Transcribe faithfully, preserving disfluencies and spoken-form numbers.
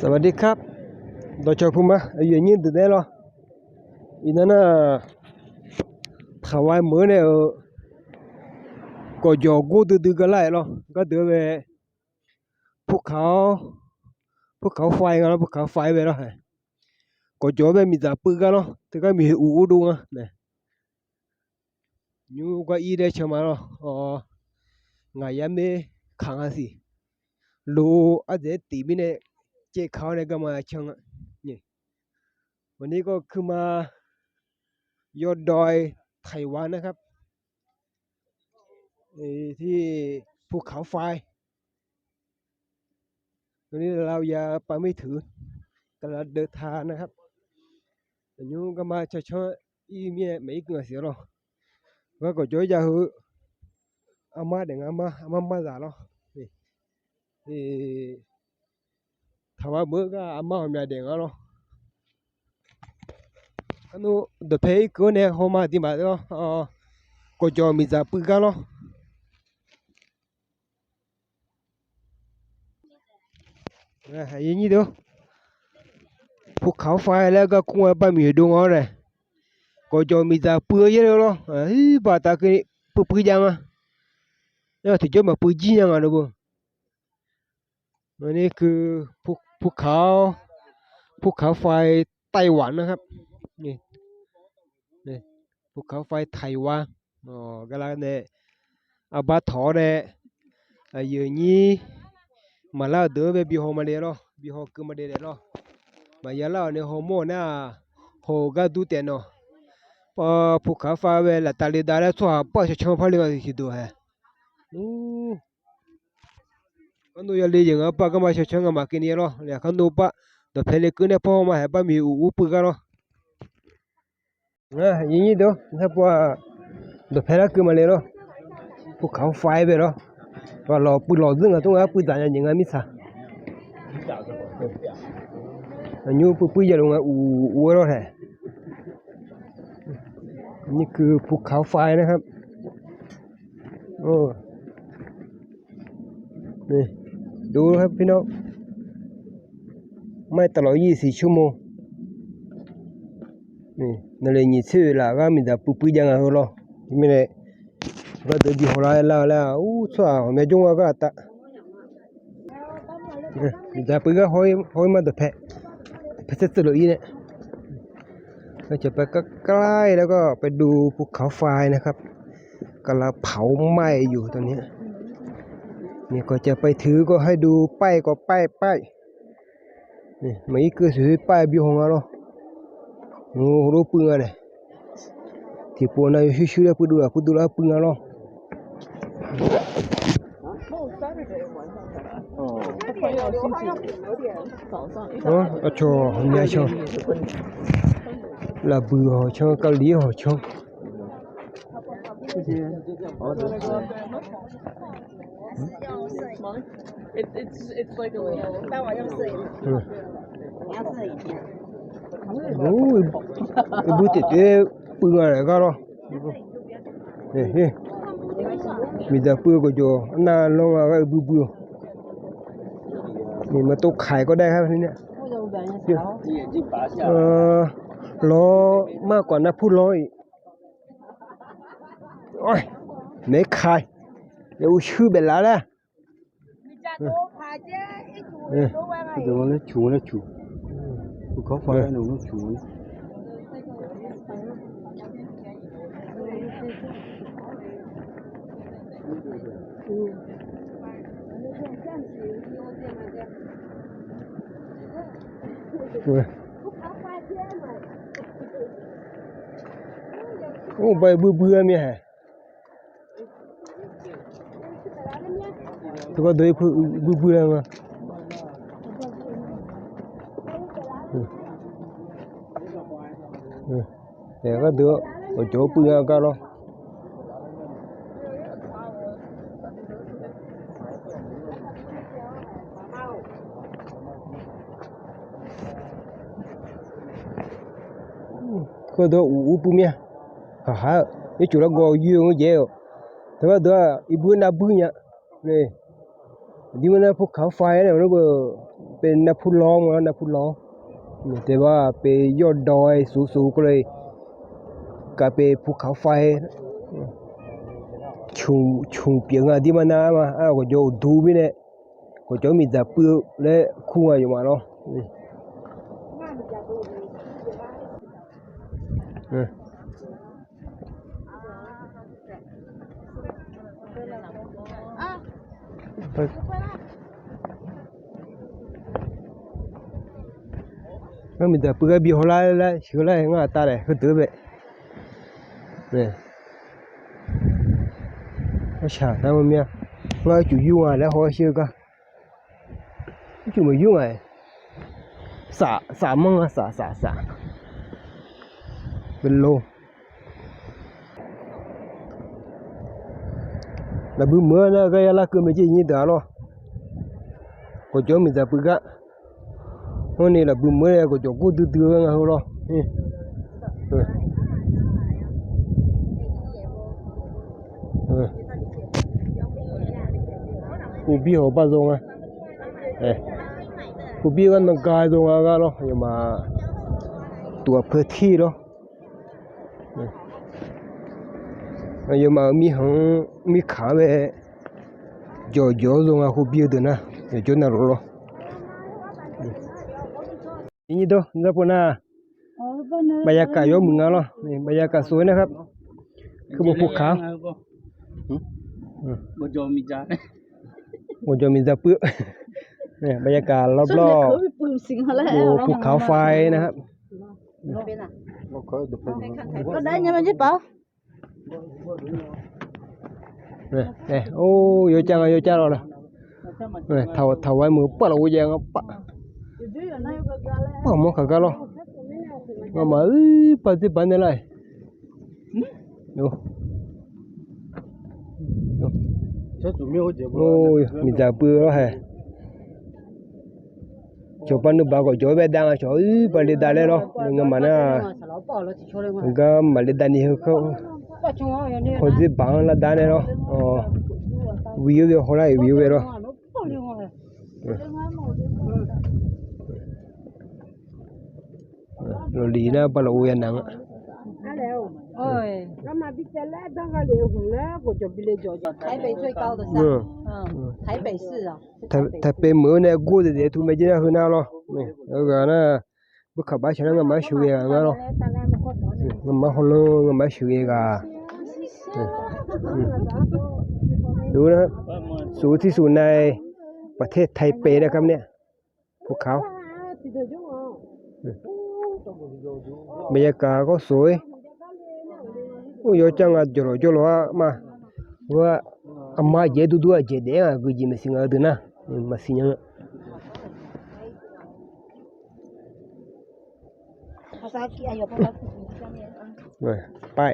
สวัสดีครับ dawqcawq puq ma, aqyuif aqnyir deuq daef lawr. Iqnan nar, Taqwa meuq-anr nae-euq gawqjawq gor duidui gar lar-aer lawr. Gardeuq-anr bae, pukaq-awr, pukaq-awr fav-aer nga lawr, pukaq-awr fav-aer bae lawr. Gawqjawq-anr bae miqdzaq puiv gar lawr, teugar miqhoeq uq ur dov nga nae. Nymr gar ir laer can ma lawr. Ngaq yar maer kaq nga siq. Lo ardzaeq-aer tiq mirnae caev kaq-awr nae garma can nga. วันนี้ก็ขึ้นมา ยอดดอยไถหวานนะครับ ที่ภูเขาไฟ ตอนนี้เรายังไปไม่ถึง กำลังเดินทางนะครับ Nymr garma can canr ir mirnae maeq ir keuv-a siq lawr. Gar gawqjawq-aer jav heu, armar daef nga, armar, armar marzaq lawr. Taqwa meuq-eu gar armar ghawqmya daef nga lawr. Arnav dawqpae ir keuv-awr nae hawma diqmaf lawr. Gawqjawq miqdzaq puiv gar lawr. Aqyuif aqnyir deuq, pukaq-awr fav-aer laer gar kur-aer bar miqhoeq dov nga-awr nae, gawqjawq miqdzaq puiv-eu yaer lawr. Baqtaf keuvni puiv puiv jav nga. Aer tiqjawr maqpuiv jir nya nga lo beu. Aqni keuv pukaq-awr, pukaq-awr fav-aer taiq waq nar-a, pukaq-awr fav-aer taiq waq. Gar lar nae arbar tawq-awr nae, aqyuif aqnyir maqlar-euq deuq-anr bae bi haw ma le lawr, bi haw keuv ma le naeq lawr. Maqya lar-awq nae hawmawr-awq nar-aq, haw-eu gar dur taef nawq. Pukaq-awr fav-aer bae laftav le dav laer tsawrhaq par can canr par le nga siq siqduq hae. Arnav ya le jeq nga par garma can canr ngamaf keuvni lawr. Laqkhar nov par dawqpae le keuv nae par haw ma haeq bar miqhoeq uq ur puiv gar lawr. Aqyuif aqnyir deuq, nar pov-aq, dawqpae lar keuv ma le lawr. Pukaq-awr fav-aer bae lawr. Lawq puiv lawq zeur ngaq tov nga puiv dzaq nya nyaef nga mirtsaq. Aqnymr puiv puiv ya luf nga uq uq-aer lawr haeq. Ni keuv pukaq-awr fav-aer nar-a. Dov-aer pir nawr ไม่ตลอดยี่สิบชั่วโมง Naqle nyiq tser oeq laf gar miqdzaq puiv puiv jav nga heu lawr. Mirnae gardeuq bi haw lar lar laer-aq, ur tsawrhaq ghawqmya jawr nga gar laftav. Miqdzaq puiv gar haw-ir ma dawqpae, dawqpae tser tseuvluf-ir nae, เราจะไปใกล้ๆ แล้วก็ไปดูภูเขาไฟนะครับ กำลังเผาไหม้อยู่ตอนนี้ นี่ก็จะไปถือก็ให้ดูป้ายก็ป้าย ป้าย Maqir keuv siq-aer paev bi haw nga lawr. Heulof puiv nga nae. Tiqpov nav yawshuir shuir laer puiv duv laf puiv duv laf puiv nga lawr. Aqcawq aqmya can, lafbuiq hawq can, kali hawq can. Bur taef taef puiv nga laer gar lawr. Miqdzaq puiv-eu gawqjawq arnav lanr nga gar uibuir buir-eu. Maqtov kaiq kawv daer har ni. Lawr mar kawf nar pur lawr-iq. Maeq kaiq, uqshuir baef laf laer. Ur ba buibuir-a mir-a. Teu gharduq buibuir-a nga. Gharduq-a, awqjawq-anr puiv nga gar lawr. Gharduq-a uq ur puiv mir-a. Haqhaq-eu ircuf largawv yoer-eu ngeur jaeq-aer-euq. Teu gharduq-a iqbuir navbuir nya. Aqdirmar nar purkaq-anr fav-aer nae-euq lor geuq. เปนน้ำพุร้อน เปนน้ำพุร้อน เปยาวดอยสูงๆ ก็เลยกลายเป็นภูเขาไฟ cmq pyeuf nga dirma nar ma, gawqjawq uqdu mirnae, gawqjawq-anr miqdzaq puiv-eu laer kur nga yawqmaf lawr. Ngar miqdzaq puiv gar bi hawlar laer sheuqlar-aer ngar aqtav laer heudeuq bae. Arshaq nar mawr mir-a, ngar ircuf yur nga laer haw-aer shir-eu gar. Ircuf maqyur nga-iq. Saf, saf manr nga, saf, saf, saf. Belo. Lafbui meuq-anr nar gar yar larkeuv mae jir nyir deuq-a lawr. Gawqjawq-anr miqdzaq puiv gar. Hawrni lafbui meuq-anr nae gawqjawq gor duidui-eu gar nga heu lawr. Uvbir hawq bar zaw nga. Uvbir gar nan ga zaw nga gar lawr, yawmaf tuq aqpeu tir lawr. Yawmaf-euq mirkhanq-anr mirkaq-anr bae jawqjawq-anr zaw nga, uvbir-eu deuq nar yawqjawr navluf lawr. Nyir dawr nzar pov nar, บรรยากาศ yawmuiq nga lawr, บรรยากาศ สวยนะครับ Keuv bof pov kaq-awr, gawqjawq miqdzaq puiv-eu, บรรยากาศ รอบๆ bof pov kaq-awr fai nar-a. Or, yawcav nga, yawcav lawr la. Taq-awr meuq paf laf ghovjav nga paf. Paf mawr kaq gar lawr. Ngamaf-euq par dzer baq nae lar-iq. Miqdzaq puiv-eu lawr hae. Cawqpav nuibaq gawqjawq-aer bae dav nga, cawq-ir pav le dav laer lawr. Ngamaf nar, gar maqle dav ni heu kar, hawdzer baq-anr lar dav nae lawr. Wiq-eu ghae hawlar-iq, wiq-eu ghae lawr. Lawqliq nar ba lafov ya naq nga. 台北最高的山，嗯，台北市啊。 Taipei meuq-eu nae gor daef daef teu mae jir nar heu nar lawr. Ghaq nar, beu kaq bar shaq nar ngamaf-anr sheuqghae ghaq nga lawr. Ngamaf hawlanr ngamaf-anr sheuqghae ghaq. Nar, สูงที่สุดในประเทศไทเปนะครับเนี่ย ภูเขา baqyaqkaq gawr soq-ir. Or, yawcav nga jawrlawq jawrlawq-ar ma. Aqma jeq-aer durdur-aq jeq daef-aer ghaq gui jeq maqsiq nga-eu deuq nar, maqsiq nya-a. Pav.